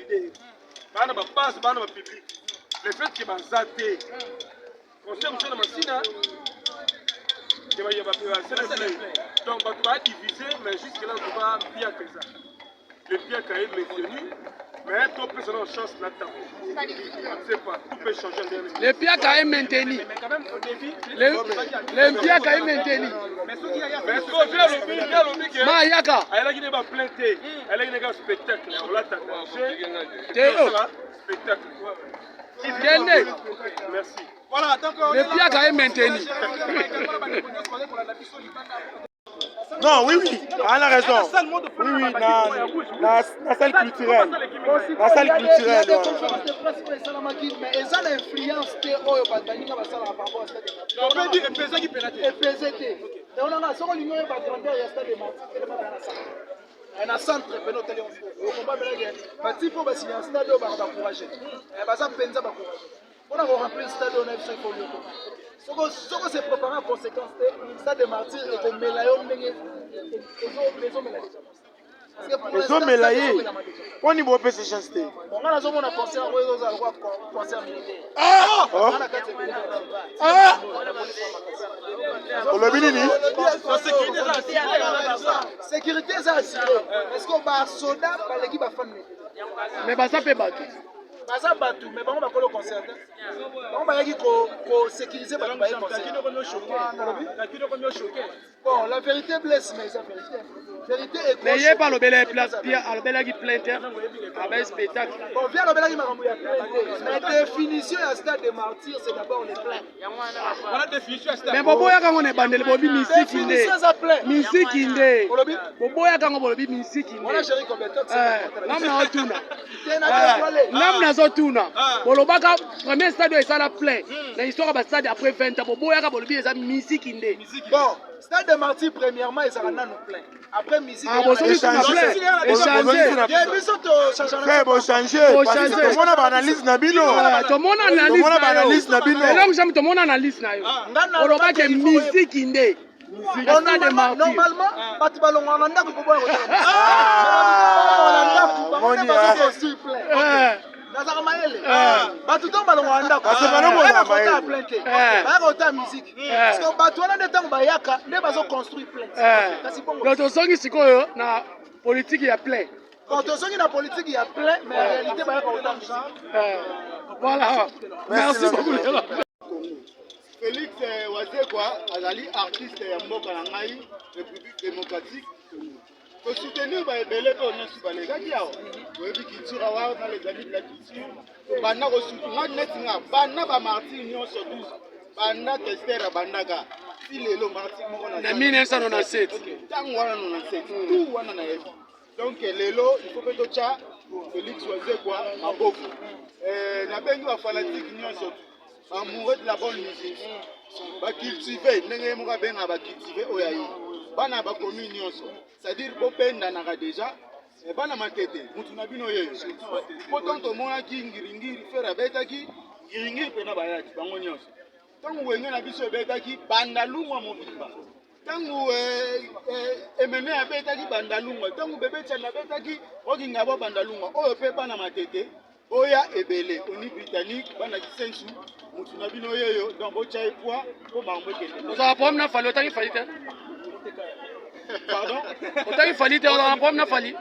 Leader bana ba base bana ba public le fait que baza te concert mosusu na masina donc bato ba divisé mais jusque là toba mpiaka eza le mpiaka est maintenu mais topesa nao chance na ntango on ne sait pas tout peut changer le mpiaka est maintenu le, le mpiaka est maintenu mais soki alobi alobi ke ma yaka ayelaki ne ba plein te ayelaki ne kaka spectacle olata danger te oh. spectacle kende merci voilà donc le mpiaka est maintenu. Non, oui, oui, elle a raison. Oui, oui, na, na, na salle culturelle. Na salle culturelle. Il y a des conférences de presse oyo esalamaki, mais eza na influence te oyo bato baninga basalaka par rapport à stade de On peut dire epesaki mpena te. Epese te. Yango nanga soki olingi oyeba grandeur ya stade de Martyrs, telema na centre. Na centre pene otali yango sikoyo. Okomba pena ke batipe oyo basinya stade oyo baka bacourage. Baza mpenza bacourage. Pona ko remplir stade oyo na biso il faut lioko. Soko soko se préparer en conséquence te, stade de martyrs ekomela yo ndenge ezomela déjà. Ezomela ye. Poni bopesa chance te. Bon nga nazomona concert yango ezozala lokola concert militaire. Ah! Oh. Na kati ya Ah! Olobi nini? Sécurité eza assurée. Est-ce que ba soda baleki ba fan Mais baza pe bato. Baza batu mais bango bakolo concert te. Bango bayaki ko ko sécuriser batu baye concert. Bon, la vérité blesse mais eza vérité. Vérité est Mais ye pe alobelaki place pia alobelaki plein te abaye spectacle. Bon, viens alobelaki makambo ya plein te. Mais définition ya stade de martyr c'est d'abord le plein. Mais boboyaka yango na ebandeli bolobi misiki nde. Définition eza plein. Misiki nde. Olobi? Boboyaka yango bolobi misiki nde. Wana Jerry Kobetok Eh, Ngam nazotuna. Te na dévoilé. Ngam nazotuna. Bolobaka premier stade oyo esala plein. Na histoire ya ba stade après 20 ans boboyaka bolobi eza misiki nde. Bon, stade de martyr premièrement ezalaka nanu plein. Après musique. Ah, bozongi Échanger. na plein. Échanger. Ye biso to change Frère, bochange. Bochange. Tomona baanalyse na bino. Eh, tomona analyse Tomona baanalyse na bino. eloko jambe tomona analyse na yo olobaki misiki nde na stade de martyr Normalement, bato balongwaka na ndako mpo boya kotala. Ah, Na ndako, bango nde moni, bazo ah. construire plein. Eh, Nazalaka mayele. Bato ntango balongwaka ndako, Kasi bana bayaka bozala kotala mayele. plein te. Eh. Bayaka kotala musique. Parce que bato wana nde ntango bayaka nde bazo construire plein. eh. Kasi bongo. Donc tozongi sikoyo na politike ya plein. Bon, tozongi na politique ya plein, mais en réalité bayaka kotala musique. Eh, voilà. Merci beaucoup. Lelo. Felix eh, Wazekwa azali artiste ya mboka na ngai République démocratique Congo. Kosoutenir ba ebele mpe nyonso balekaki awa oyebi culture awa na les amis de la culture banda kosutu nga neti nga banda ba martyr nyonso 12 banda Kester abandaka ti lelo martyr moko na Na 1997. ntango wana 97 tout wana nayebi donc lelo il faut mpe totya Félix Wazekwa maboko eh, nabengi bafanatike nyonso amoureux de la bonne musique bacultive ndenge ye moko abengaka bacultive oyo aye bana ya bacommune nyonso c'est-à-dire bobendanaka déjà eh, bana matete mutu na bino yeyo po ntango tomonaki ngiringiri fere abetaki ngiringiri mpena bayaki bango nyonso ntango wenge na biso ebetaki bandalungwa mobimba ntango eh, eh, emene abetaki bandalungwa ntango bebe chana abetaki okingabwa bandalungwa oyo mpe bana matete Boya ebele oni britannique bana kisensu mutu na bino yeyo donc botya ye poids mpo makambo ekende. Ozala problème na Fally otangi Fally te? Pardon? Otangi Fally te ozala problème na Fally?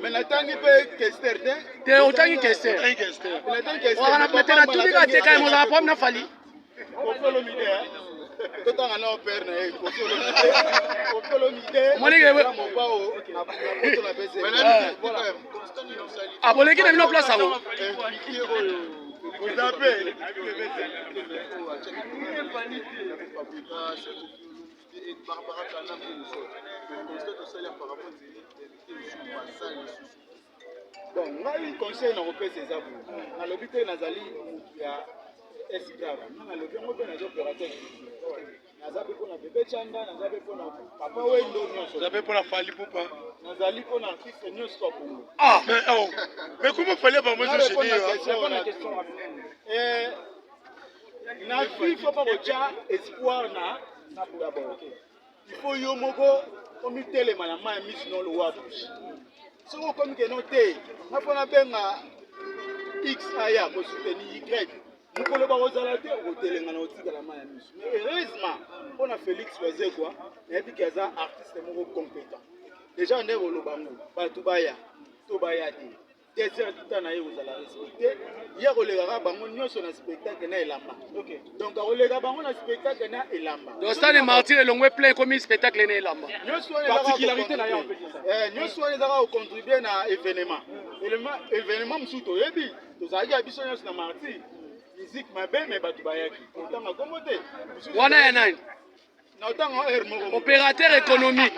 Mais natangi mpe Kester te. Te otangi Kester. Natangi Kester. Ozala na te natuni kaka te kaka ozala problème na Fally? Koffi Olomide hein? Totanga na père na ye Koffi Olomide. Koffi Olomide. Omoni ke- Eza mopao na poto na pese. Ah, boleki na bino place yango. Ozape. Bon, ngai conseil nakopesa eza boye. Nalobi te nazali mutu ya esclave. Nga nalobi yango mpe naza opérateur. Naza mpe mpona bebe Chanda, naza mpe mpona papa Wendo nyonso. Naza mpe mpona Fally Ipupa. Nazali mpona artiste nyonso ya Congo. Ah, mais oh. Mais comment fallait pas moi Na je répondre na dis question wana. Eh, na vie faut pas kotya espoir na d'abord. Il faut yo moko omitelema na mai ya miso na olowa bouche. Soki okomi keno te, nga mpo nabenga X aya kosoutenir Y, mokolo bakozala te, okotelengana, otikala mai ya miso. Mais heureusement mpo na Félix Wazekwa, nayebi ke aza artiste moko compétent. Déjà nde koloba ngo bato baya to baya te, 2 heures du temps na ye kozala respecté, ye akolekaka bango nyonso na spectacle na elamba. Donc akoleka bango na spectacle na elamba. Donc Stade Martyr elongwe plein, ekomi spectacle na elamba. Nyonso wana ezaka Particularité na ye, on peut dire ça. Nyonso wana ezaka kocontribue na événement. Événement mosusu toyebi, tozalaki ya biso nyonso na Martyr, musique mabe, mais bato bayaki kotanga kombo te. Mosusu Wana ya nani? Na otanga heure moko. Opérateur économique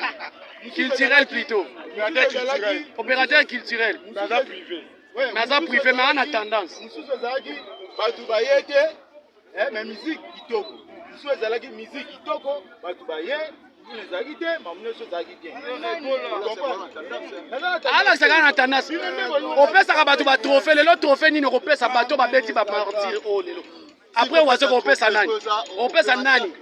culturel plutôt. Mosusu ezalaki Opérateur culturel. Naza privé. Ouais, Mais aza mosusu privé, mais ana tendance. Mosusu ezalaki bato baye te, mais musique kitoko. Mosusu ezalaki musique kitoko, bato baye, mosusu ezalaki te, mamu nyonso ezalaki bien. Comprendre? Naza na tendance. Alakisaka na tendance. Opesaka bato batrophée lelo, trophée nini okopesa bato babeti bamartyr oyo lelo? Après Wazekwa, opesa nani? Opesa nani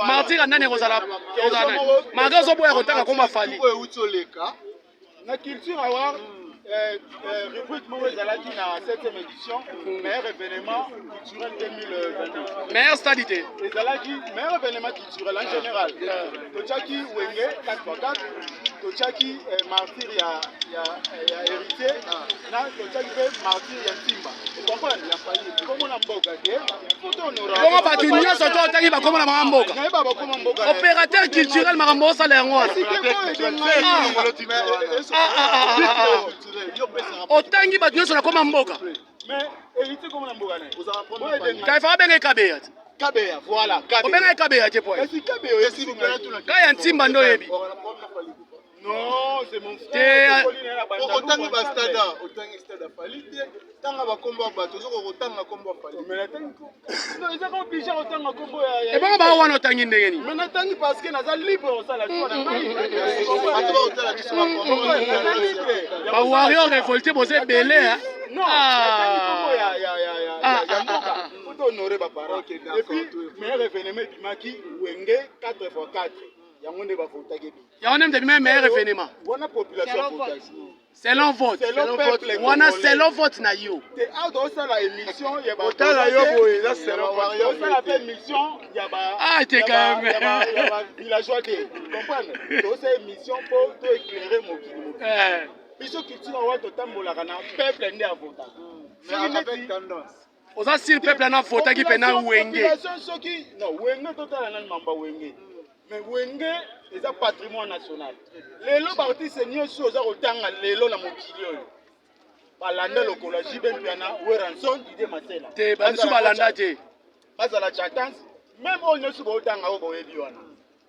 martyr ya nani? Ekozala nani malgré ozoboya kotanga koma Fally? Oyo euti oleka. Na Culture Award, rubrique moko ezalaki na 7e édition, meilleur événement culturel 2022. Meilleur stade te? Ezalaki meilleur événement culturel en général. Totiaki Wenge 4x4, totiaki Martyr ya Héritier, na totiaki mpe Martyr ya Ntimba. Ocomprendre? Komona mboka te, faut tohonora. Bongo bato nyonso to otangi bakoma na mama mboka. Nayeba bakoma mboka. Opérateur culturel, makambo osala yango wana. Ah, ah, ah, ah, ah. Otangi bato nyonso nakoma mboka. Mais Héritier komona mboka na ye. Oyo edenga. Kaifa abenga ekabeya te. Kabeya, voilà, Kabeya. Obenga ekabeya te po Kasi Kabeya oyebisi ngai. Ka ya Ntimba nde oyebi. Non, c'est mon frère. Otangi bastade, otangi stade ya Fally te. Tanga bakombo ya bato, ozokoka kotanga kombo ya Fally? Mais natangi, non, ezaka obligé kotanga kombo ya Ebongo bao wana otangi ndenge nini? Mais natangi parce que naza libre kosala choix na ngai. Bato bakotala biso. Naza libre. Bawarrior révolté boza ebele, hein? Non, natangi kombo Ah, ya ah, mboka. ah, ah. Faut honorer baparents. Ok, Et d'accord. puis meilleur événement ebimaki Wenge 4x4, yango nde bavotaki ebi. Yango nde mte meilleur événement? Wana population avotaki. Selon vote. Selon peuple Wana congolais. selon vote na yo. Te, awa tozosala émission ya Otala yo boye, eza selon vote. Tozosala mpe émission ya ba Ah, te quand même. ya ba villageois te, comprendre? Tozosala émission mpo to éclairer mokili mokili. Biso culture awa, totambolaka na peuple nde avotaka. Soki Avec tendance. Oza sur peuple ana votaki mpe na Wenge? Population soki non, Wenge, totala nani mamba Wenge. Mais Wenge eza patrimoine national. Lelo baartiste nyonso oza kotanga lelo na mokili oyo balanda lokola JB Mpiana, Werrason, Didier Masela. Te, bamisu balanda te. Bazala chatance, même oyo nyonso bootanga oyo boyebi wana,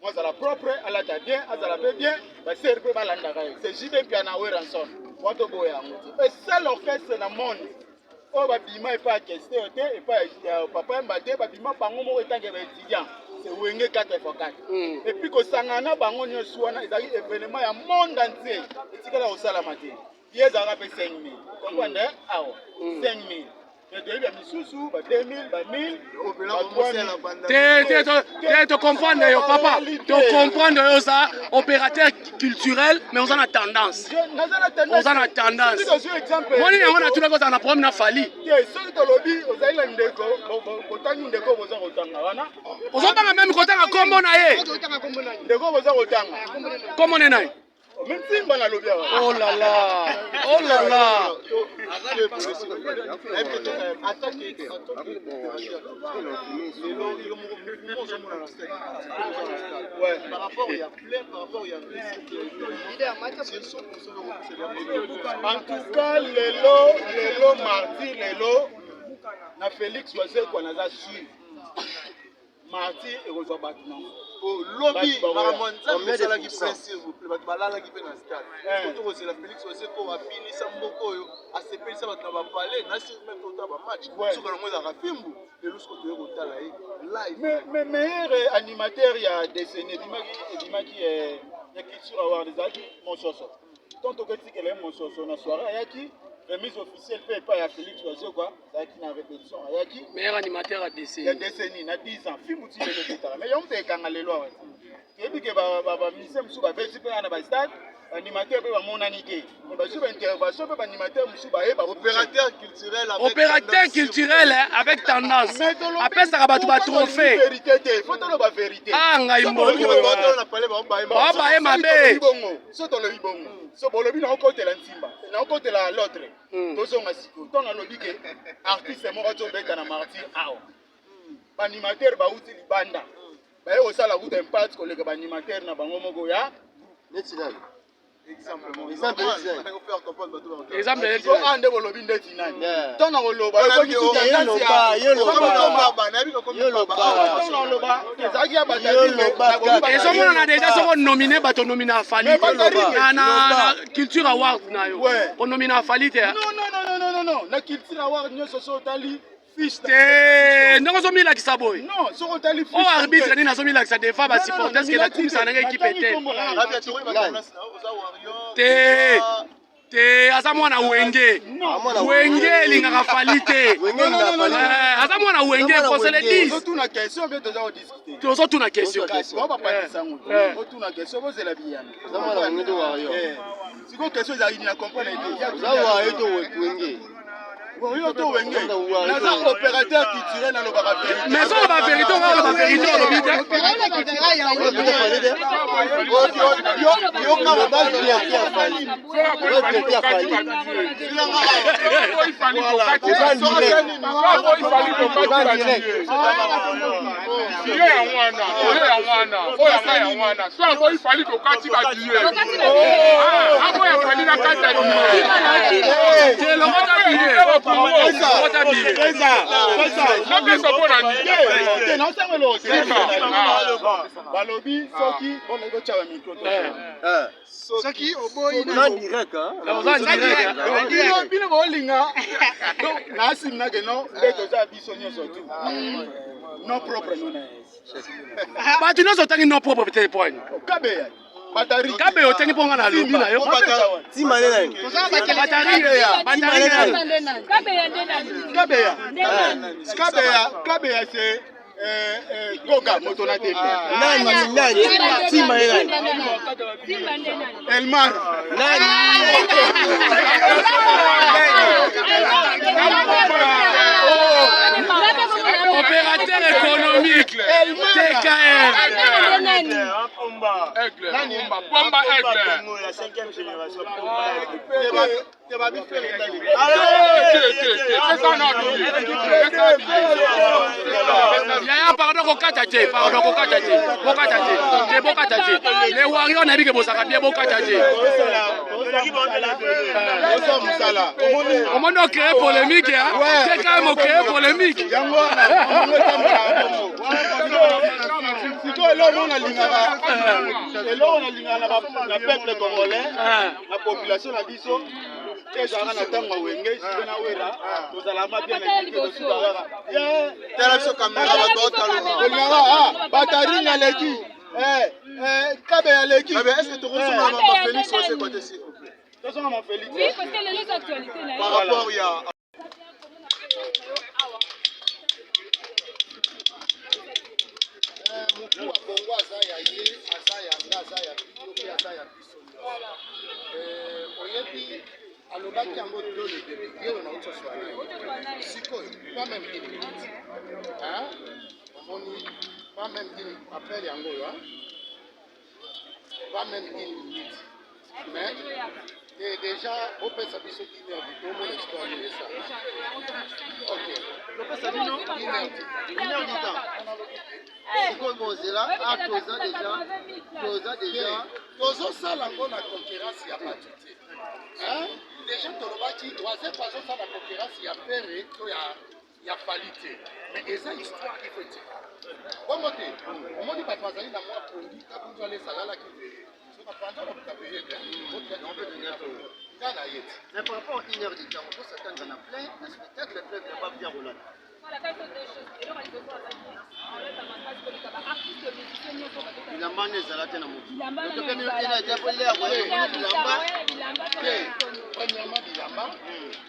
azala propre, alata bien, azala mpe bien, basere mpe balandaka ye, c'est JB Mpiana, Werrason. Wato boya yango te. E seul orchestre na monde oyo babima epai ya Kester te, epai ya Papa Yemba te, babima bango moko etanke baétudiant, c'est Wenge 4 x 4. Et puis kosangana na bango nyonso wana ezalaki événement ya monde entier, etikala kosalama te. Ye ezalaka mpe 5000, comprendre awa, 5000, mais toyebi ya misusu ba 2000, ba 1000, ba 3000. Te, te, te, tocomprendre yo papa, tocomprendre yo. Oza opérateur culturel, mais oza na tendance. Naza na tendance. Oza na tendance. Soki tozwi exemple Moni yango natunaki, ozala na problème na Fally? Te, soki tolobi ozali na ndeko, botangi ndeko boza kotanga wana. Ozobanga meme kotanga kombo na ye. Ndeko boza kotanga. Kombo ne na ye? Même Ntimba nalobi awa. Oh là là, oh là là. Lelo yo moko mouvement ozomona na stade. Par rapport ya plein, par rapport ya réussite ya sur 100%, En tout cas lelo, lelo mardi, lelo na Félix Wazekwa, naza sur mardi ekozwa bato nango. Lobi Bato bakoya. makambo ya Nzambe esalaki plein, s'il vous plaît. Bato balalaki mpe na stade. Koto kozela Félix Wazekwa abinisa mboka oyo, asepelisa bato na bapale na sur même tota bamatch. Soki yango ezalaka fimbu, lelo soki toye kotala ye live. Mais meilleur animateur ya décennie ebimaki ya Culture Award ezalaki Mososo. Tant toketikela ye Mososo na soirée, ayaki remise officielle mpe epai ya Félix Wazekwa, azalaki na répétition, ayaki. Meilleur animateur ya Ya décennie. Décennie na 10 ans, fimbu ti lelo ebetaka. Mais yango mpe ekanga lelo awa, toyebi ke bamusicien mosusu babeti mpe wana na bastade. Baanimateur mpe bamonani te, mais bazwi baintervention mpe baanimateur mosusu baye ba Opérateur culturel avec Opérateur tendance. culturel hein, avec tendance. Apesaka bato batrophée. Vérité te, faut toloba vérité. Ah, ngai mbongo. Bato na palais baobaye. Baobaye mabe. Bongo so tolobi bongo, so bolobi naokotela nsimba, naokotela l'autre. Tozonga sikoyo ntango nalobi ke artiste moko azobeta na Martyr awa, baanimateur bauti libanda baye kosala kuta impact koleka baanimateur na bango moko ya Neti nani? Exemple moko. Exemple neti nani? Faut faire comprendre bato ba. Exemple neti so a nde bolobi ndeti nani? Ntango na koloba Ye loba, ye loba. Nayebi kokomi. Ye loba. ntango na koloba ezalaki ya Yo loba kaka. Ezomonana deja soko nomine bato, nomine afali Mais Batari- na culture award na yo. Ouais. Onomine afali te. Non, non, non, non, non, non, na culture award nyonso, so otali fiche Te, ndenge ozomilakisa boye. Non, soki otali Oyo arbitre nini azomilakisa defa basupporters ke nakumisaka nanga ekipe te? Te, te, aza mwana Wenge. Wenge elingaka Fali te. Wenge elingaka Fally. Eh, aza mwana Wenge. Aza mwana Kosele Wenge. 10. Ozotuna question mpe toza kodiscute. Tozotuna question. Kasi bao bapandisa yango. Eh. Otuna question, bozela biyano. Oza mwana Wenge to Warrior? Eh. Sikoyo question ezalaki nini? Na comprendre te. Oza Warrior to Wenge? Warrior to Wenge? Oza Warrior. Naza opérateur culturel, nalobaka vérité. Mais so oloba vérité, onga oloba vérité, olobi te. Oza Fally te? Loba fierté ya Fally. Loba fierté ya Fally. Oza direct. Oza direct. Ye yango wana, oyo yango wana, oyo yanga yango wana. So yango ifali tokati badie, akoya Fali na kati ya die. Te, lokota billet, lokota billet. Napesa mpo na nini? Te, naosango eloko te. Balobi soki bolingi kotya bamicro. Soki oboyi. Oza direct, hein? Oza direct. Bino, bino bolinga. Donc nasimna ke no nde toza biso nyonso tu non propre no na Bato nyonso otangi non propre te point. Kabeya, Batari. Kabe otangi mpo nga na lobi na yo. Tima nde nani? Batari, batari nani? Kabeya, Kabeya, Kabeya, c'est Goga moto na tembe. Nani, nani? Tima nde nani? Elmar. Nani? Opérateur économique TKM. Aigle, pomba, aigle. Te babi Ferre. Te, te, te, pesa na billet, pesa billet. Yaya, pardon, kokata te, pardon, kokata te, bokata te te, bokata te. Les warriors, nayebi ke bozalaka bien, bokata te. Oza mosala, omoni. Omoni, ocréé polémique TKM, ocréé polémique. Yango wana mongo etambolaka bongo. Sikoyo eloko nalingaka, eloko nalingaka na peuple congolais, na population na biso, ezalaka na ntango ya Wenge sike na Wera, tozalaka bien na tosukaka. Tala biso kamera, bato baotala. Olingaka Bataring aleki, Kabe aleki. Est ce que tokozonga na Félix Wazekwa te, s'il vous plaît? Tozonga ma Félix. Oui, parce que les actualités là. Par rapport ya Motu ya Bongo aza ya ye, aza ya nga, aza ya bino mpe aza ya biso nyonso. Oyebi, alobaki yango dès le début, ye oyo nauti oswana sikoyo, pas même une minute, hein? Omoni, pas même une appel yango oyo, hein? Pas même une minute, mais et déjà bopesa biso une heure du temps, omona histoire nini esala. Ok, une heure du Une heure du temps. Sikoyo bozela, ah, toza déjà, toza déjà. Tozosala yango na conférence ya bato te, hein? Déjà tolobaki troisième, azosala conférence ya Ferre to ya Fali te, mais eza histoire il faut etika bongo te. Omoni, bato bazali na mwa pongi kabundu alesa alalaki veye, soki apanza babuka veye te, nga na ye te. Mais par rapport à une heure du temps, on peut s'attendre na plein, na spectacle plein, na pas bien kolanda. Voilà, quand deux choses. Eloko liboso azali alota makasi koleka baartiste musicien nyonso babeta. Bilamba nde ezala te na motu. Bilamba nano. Bilamba. Bilamba. Premièrement bilamba,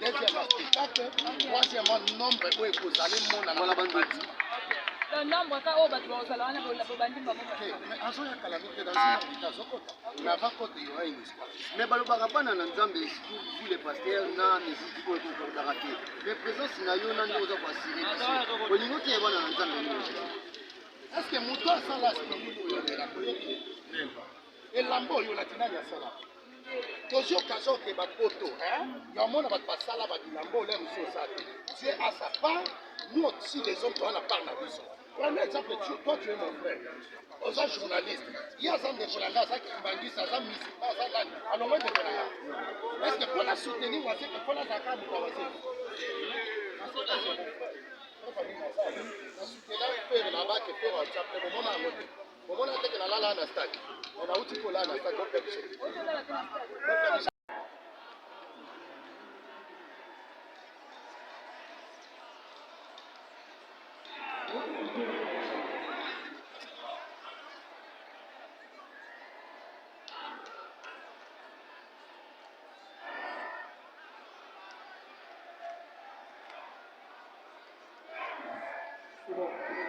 deuxièmement spectacle, troisièmement nombre oyo ekozala emonana. Wana bandoti. Le nombre ka oyo bato bakozala wana bobandi bango. Mais azoya kala mingi te dans une minute azokota. Mais avant kota il y aura une histoire. Mais balobaka bana na Nzambe surtout vous les pasteurs na musique oyo tokokotaka te. Mais présence na yo na ndenge oza koassurer biso. Olingi oteya bana na Nzambe nini? Est-ce que moto asala aspirine oyo omela oyebi ye? Elamba oyo olati nani asala? Tozwi occasion ke bapoto ya omona bato basala babilamba oyo mosusu oza te. Dieu a sa part, nous aussi les hommes toza na part na biso. Premier exemple, tu, toi tu es mon frère, oza journaliste, ye aza ndeko na ngai, aza kimbangisi, aza musulman, aza nani, alongwe ndeko na ngai. Est ce que mpo na soutenir Wazekwa, mpo nazala kaka moto ya Wazekwa? Nasutena frere na bake frere whatsapp bomona yango te bomona te ke nalala na stade nauti kolala na stade bopia biso.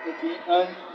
Ok, 1.